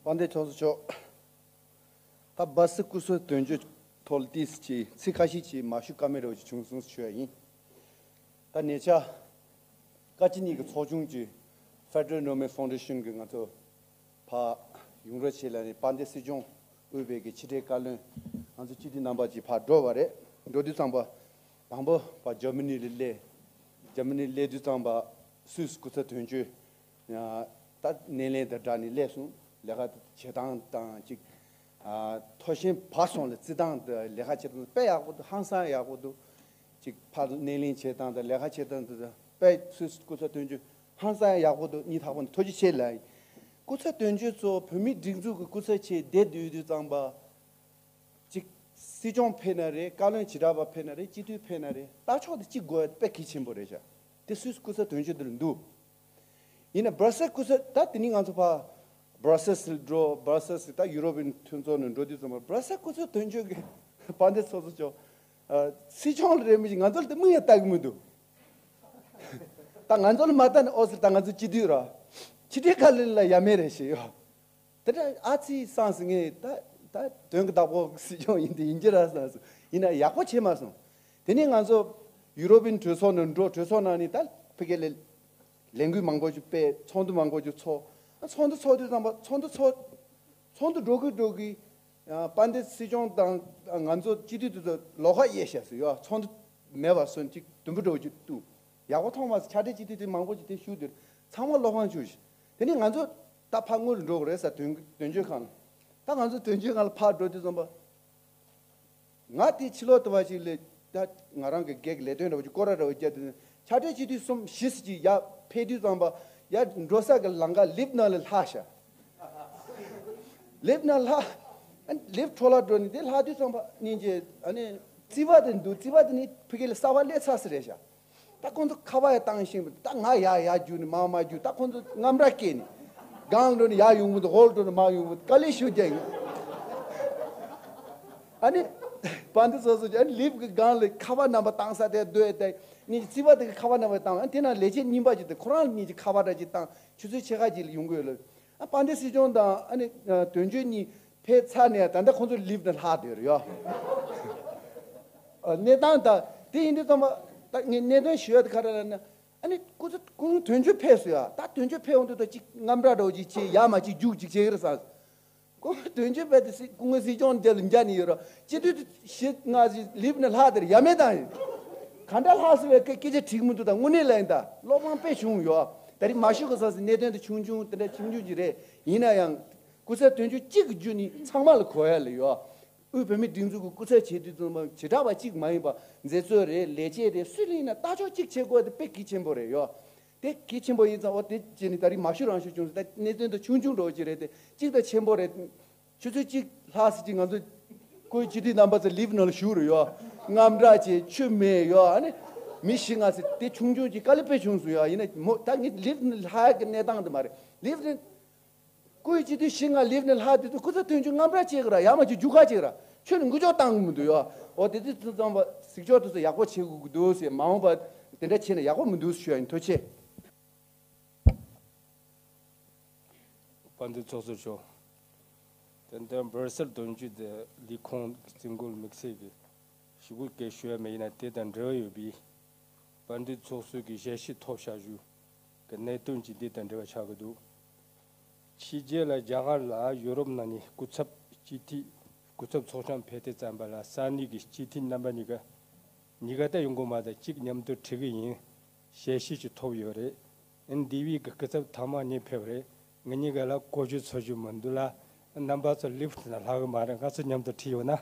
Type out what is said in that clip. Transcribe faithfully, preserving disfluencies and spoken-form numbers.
དཔལ་ལྡན་ཚོགས་གཙོ་མཆོག་ད་སྦ་སི་སྐུ་ཚབ་དོན་གཅོད་ཐོག་ལ་ཏིས་ཀྱི་ཚིག་ཁ་ཤས་ཀྱིས་མ་ཞུ་ཀ་མེད་རོགས་ཀྱི་བྱུང་སོང་ཞུ་ཡ་ཡིན། ད་ཉེ་ཆར་བཀའ་སྤྱི་གཉིས་ཀྱི་ཚོགས་ཆུང་གི་Federal Nobel Foundation གི་ང་ཚོ་ཕ་ཡོང་རོགས་བྱེད་ལ་ནི་དཔལ་ལྡན་སྲིད་སྐྱོང་དབུས་པའི་གི་ཕྱི་དྲིལ་བཀའ་བློན་ང་ཚོ་སྤྱི་འཐུས་རྣམ་པ་ཅིག་ཕར་འགྲོ་བ་རེད། འགྲོ་དུས་ཙམ་པ་དང་པོ་ཕར་ཇར་མ་ནི་ལ་སླེབས། ཇར་མ་ནི་སླེབས་དུས་ཙམ་པ་སུད་སི་སྐུ་ཚབ་དོན་གཅོད་ད་སྣེ་ལེན་དང་སྦྲགས་ནས་སླེབས་སོང་། ལས་ཀ་བྱེད་སྟངས་དང་ཅིག་ཐོ་ཤིང་བར་སོང་ལ་རྩི་སྟངས་དང་ལས་ཀ་བྱེད་སྟངས་དཔེ་ཡག་པོ་འདུག་ཧང་སང་ཡག་པོ་འདུག་ཅིག་ཕར་སྣེ་ལེན་བྱེད་སྟངས་དང་ལས་ཀ་བྱེད་སྟངས་དང་དཔེ་སུད་སི་སྐུ་ཚབ་དོན་གཅོད་ཧང་སང་ཡག་པོ་འདུག་སྙིང་ཐག་པ་ནས་ཐུགས་རྗེ་ཆེ་ལབ་ཡིན། སྐུ་ཚབ་དོན་གཅོད་ཚོ་བོད་མིའི་སྒྲིག་འཛུགས་ཀྱི་སྐུ་ཚབ་བྱས་བསྡད་སྡོད་དུས་ཙམ་པ། གཅིག་སྲིད་སྐྱོང་ཕེབས་ན་རེད། བཀའ་བློན་བྱེ་བྲག་པ་ཕེབས་ན་རེད། སྤྱི་འཐུས་ཕེབས་ན་རེད། ལྟ་ཕྱོགས་དེ་གཅིག་དགོས་ཡ་དཔེ་གལ་ཆེན་པོ་རེད་ཤག་དེ་སུད་སི་སྐུ་ཚབ་དོན་གཅོད་འདི་ལ་འདུག་ཡིན་ན་སྦར་སེལ་སྐུ་ཚབ་ད་དེ་ནི་ང་ཚོ་ཕ་སྦར་སེལ་སི་འགྲོ། སྦར་སེལ་སི་ད་ཡུ་རོབ་ཡི་མཐུན་ཚོགས་ནང་འགྲོ་དུས་ཙམ་པ་སྦར་སེལ་སྐུ་ཚབ་དོན་གཅོད་ཀྱི་དཔལ་ལྡན་ཚོགས་གཙོ་མཆོག་ཨ་སྲིད་སྐྱོང་ལ་རེད་མི་ཞིག་ང་ཚོ་ལ་དེ་དམིགས་ཡ་ལྟ་གི་མི་འདུག་ད་ང་ཚོ་ལ་མ་ལྟ་ནས་ཨོ་ཟེར། ད་ང་ཚོ་སྤྱི་འཐུས་ར་ཕྱི་དྲིལ་བཀའ་བློན་ལ་ཡ་མེད་རེད་ཞེས་ཡོད། དེ་འདྲ་ཨ་ཙི་སངས་སུ་ངས་ད་ད་དོན་གྱི་བདག་པོ་སྲིད་སྐྱོང་ཡིན་དེ་ཡིན་གྱི་ར་སངས་སུ་ཡིན་ན་ཡག་པོ་བྱེད་མ་སོང་། དེ་ནས་ང་ཚོ་ཡུ་རོབ་ཡི་གྲོས་ཚོགས་ནང་འགྲོ། གྲོས་ཚོགས་ནང་ནས་ད་ཕ་གི་ལས་ལས་འགུལ་མང་པོ་ཞིག་སྤེལ། ཚོགས་འདུ་མང་པོ་ཞིག་ཚོགས། ཚོགས་འདུ་ཚོགས་དུས་ཙམ་པ་ཚོགས་འདུ་ཚོགས་ཚོགས་འདུ་འགྲོ་གི་འགྲོ་གི་ཡང་དཔལ་ལྡན་སྲིད་སྐྱོང་དང་ང་ཚོ་སྤྱི་འཐུས་དེ་ཚོ་ལོགས་ཀ་དབྱེ་བྱས་སུ་ཡོད། ཚོགས་འདུ་མེད་པ་སོན་ཅིག་དུམ་བུ་འགྲོ་ཅིག་ཏུ་ཡག་པོ་མཐོང་མ་སོང་། ཕྱག་སྦྲེལ་སྤྱི་འཐུས་དེ་མང་པོ་ཅིག་དེ་ཞུགས་དེར་ཚང་མ་བློ་ཕམ་བྱུང་ཞིང་། དེ་ནས་ང་ཚོ་ད་ཕར་དངུལ་འགྲོ་དགོས་རེད་ཟེར། དོན་དོན་གཅོད་ཁང་ལ། ད་ང་ཚོ་དོན་གཅོད་ཁང་ལ་ཕར་འགྲོ་དུས་ཙམ་པ། ང་དེ་ཕྱི་ལོགས་དུ་བ་ཞིག་ལས་ད་ང་རང་གི་སྒེར་གྱི་ལས་དོན་འདྲ་བོ་ཅིག་སྐོར་ར་འདྲ་བོ་བརྒྱབ་དུས་ཕྱག་སྦྲེལ་སྤྱི་འཐུས་གསུམ་བཞི་ཙམ་ཅིག་ཡར་ཕེབས་དུས་ཙམ་པ་ཡར་འགྲོ་ས་གི་ལམ་ཁ་ལིབ་ནང་ལ་ལྷག་ཤག་ལིབ་ནང་ལྷག་ཨ་ནི་ལིབ་འཕྲོ་བརླག་འགྲོ་ནས་དེ་ལྷག་དུས་ཙམ་པ་སྙིང་རྗེ། ཨ་ནི་རྩིག་པ་དེ་འདུག་རྩིག་པ་དེ་ནི་ཕ་གི་ལ་གསར་པ་སླེབས་ཚར་ས་རེད་ཤག་ད་ཁོང་ཚོ་ཁ་པར་ཡང་བཏང་ཤིང་ད་ང་ཡར་ཡར་རྒྱུགས་ནས་མར་མར་རྒྱུགས། ད་ཁོང་ཚོ་དངངས་སྐྲག་སྐྱེས་ནས་སྒང་འགྲོ་ནས་ཡར་ཡོང་གི་འདུག་ཧོལ་འགྲོ་ནས་མར་ཡོང་གི་འདུག་དཀའ་ལས་ཞུ་རྒྱུ་ཡིན། ཨ་ནི་བན་དེ་སོ་སོ་ཅིག་ཨ་ནི་ལིབ་ཀྱི་སྒང་ལ་ཁ་པར་རྣམ་པ་བཏང་ས་དེ་སྡོད་དེ་ནི་རྩིག་པ་དེ་གི་ཁ་པར་རྣམ་པ་བཏང་། ཨ་ནི་དེ་ན་ལས་བྱེད་རྙིང་པ་ཅིག་དེ་ཁོ་རང་གཉིས་ཀྱི་ཁ་པར་འདྲ་ཅིག་བཏང་། ཆུ་ཚོད་ཕྱེད་ཀ་ཅིག་ལ་ཡོང་གི་ཡོད་ལ། ཨ་བན་དེ་སྲིད་སྐྱོང་དང་ཨ་ནི་དོན་གཅོད་གཉིས་ཕེབས་ཚར་ནས་ད་ལྟ་ཁོང་ཚོ་ལིབ་ནང་ལྷག་བསྡད་རེད་ཡོད། ཨ་གནས་སྟངས་ད་དེ་ཡིན་དུས་ཙམ་པ་ད་ངས་གནད་དོན་ཞུ་ཡ་དེ་ག་རེ་ལབ་ན། ཨ་ནི་སྐུ་ཚེ་སྐུ་ངོ་དོན་གཅོད་ཕེབས་སོང་ཡ། ད་དོན་གཅོད་ཕེབས་འོང་དུས་ད་ཅིག་དངངས་སྐྲག་འདྲ་བོ་ཅིག་བྱས་ཡ་མ་ཅིག་རྒྱུགས་ཅིག་བྱེད་ཀྱི་རེད་བསམ། སྐུ་ངོ་དོན་གཅོད་ཕེབས་ཏེ་སྲིད་སྐུ་ངོ་སྲིད་སྐྱོང་དེ་ལ་མཇལ་ནས་ཡོད་ར། སྤྱི་འཐུས་དེ་བཞི་ལྔ་ཞིག་ལིབ་ནས་ལྷག་དེར་ཡ་མེད་དང་ཡིན། ག་འདྲ་ལྷག་སོང་བའི་སྐད་སྐད་ཆ་དྲིས་མི་འདུག་ད་དངོས་གནས་ལ་ཡིན་ད་བློ་ཕམ་དཔེ་བྱུང་ཡོད། ད་རེས་མ་ཞུ་གི་ས་སི་གནད་དོན་དེ་ཆུང་ཆུང་དེ་འདྲ་ཆུང་ཆུང་ཅིག་རེད། ཡིན་ན་ཡང་སྐུ་ཚབ་དོན་གཅོད་གཅིག་གི་བརྒྱུད་ནས་ཚང་མ་ལ་གོ་ཡ་ལ་ཡོད། དབུས་བོད་མིའི་སྒྲིག་འཛུགས་ཀྱི་སྐུ་ཚབ་བྱེད་དུས་ཙམ་པ་བྱེ་བྲག་པ་གཅིག་མ་ཡིན་པ་མཛད་གཙོ་རེད། ལས་བྱེད་རེད། སུ་ལ་ཡིན་ན་ལྟ་ཕྱོགས་གཅིག་བྱེད་དགོས་དེ་དཔེ་གལ་ཆེན་པོ་རེད་ཡོད། དེ་གལ་ཆེན་པོ་ཡིན་ཙང་འོ་དེ་བྱས་ནས་ད་རེས་མ་ཞུ་རང་ཞུ་བྱུང་སོང་། ད་གནད་དོན་དེ་ཆུང་ཆུང་འདྲ་བོ་ཅིག་རེད་དེ་གཅིག་དང་ཆེན་པོ་རེད། ཆུ་ཚོད་གཅིག་ལྷག་ཙམ་ཅིག་ང་ཚོ་བཀུར་སྤྱི་འཐུས་རྣམ་པ་ཚོ་ལིབ་ནང་ལ་བཞུགས་རེད་ཡོད། དངངས་སྐྲག་བྱས་ཆུ་མེད་ཡོད། ཨ་ནི་མི་བཞི་ལྔ་ཙམ་དེ་ཆུང་ཆུང་ཅིག་དཀའ་ལས་དཔེ་བྱུང་སོང་ཡོད། ཡིན་ན་མོ་ད་ངས་ལིབ་ནང་ལྷག་ཡ་གི་གནས་སྟངས་དེ་མ་རེད། ལིབ་ནང་བཀུར་སྤྱི་འཐུས་བཞི་ལྔ་ལིབ་ནང་ལྷག་དུས་སྐུ་ཚབ་དོན་གཅོད་དངངས་སྐྲག་བྱེད་ཀྱི་ར། ཡར་མར་ཅིག་རྒྱུག་ཁ་བྱེད་ཀྱི་ར། ཁྱོད་ནི་འགུལ་སྐྱོད་བཏང་གི་མི་འདུག་ཡོད། འོ་དེ་དུས་ཚོད་ཙམ་པ་གཟིགས་ཕྱོགས་དེ་ཚོ་ཡག་པོ་བྱེད་དགོས་ཀྱི་འདུག་ཟེར། མ་འོངས་པ་དེ་འདྲ་བྱས་ན་ཡག་པོ་མི་འདུག་ཞུ་ཡ་ཡིན། ཐུགས་རྗེ་ཆེ། དཔལ་ལྡན་ཚོགས་གཙོ་མཆོག་ཏན་ཏན་སྦར་སེལ་དོན་གཅོད་དེ་ལས་ཁུངས་ཀྱི་རྩིས་འགོ་དམིགས་བསལ་གྱི་ཞུ་སྐུལ་སྐད་ཞུ་ཡ་མེད། ཡིན་ན་དེ་དང་འབྲེལ་བ་ཡོད་པའི་དཔལ་ལྡན་ཚོགས་གཙོ་གི་ཞལ་བཞེས་ཐོབ་བཞག་རྒྱུ་གི་གནད་དོན་གྱི་འདི་དང་འབྲེལ་བ་ཆགས་ཀྱི་འདུག་ཕྱི་རྒྱལ་ལ་རྒྱ་གར་ལ་ཡོ་རོབ་ནང་ནས་སྐུ་ཚབ་སྤྱི་འཐུས་སྐུ་ཚབ་ཚོགས་ཆུང་ཕེབས་ཏེ་བརྩམས་པ་ལ་ས་གནས་ཀྱི་སྤྱི་འཐུས་རྣམ་པ་གཉིས་ཀ་གཉིས་ཀ་ད་ཡོང་གི་མ་ད་གཅིག་མཉམ་དུ་ཁྲིད་གི་ཡིན། ཞལ་བཞེས་ཅིག་ཐོབ་ཡོད་རེད། འདི་བའི་གི་སྐུ་ཚབ་ཐ་མ་གཉིས་ཕེབས་རེད། ང་གཉིས་ཀ་ལ་གོ་རྒྱུ་ཚོར་རྒྱུ་མི་འདུག་ལ། རྣམ་པ་ཚོ་ལིབ་ནང་ལྷག་གི་མ་རེད། ང་ཚོ་མཉམ་དུ་ཁྲིད་ཡོང་ན།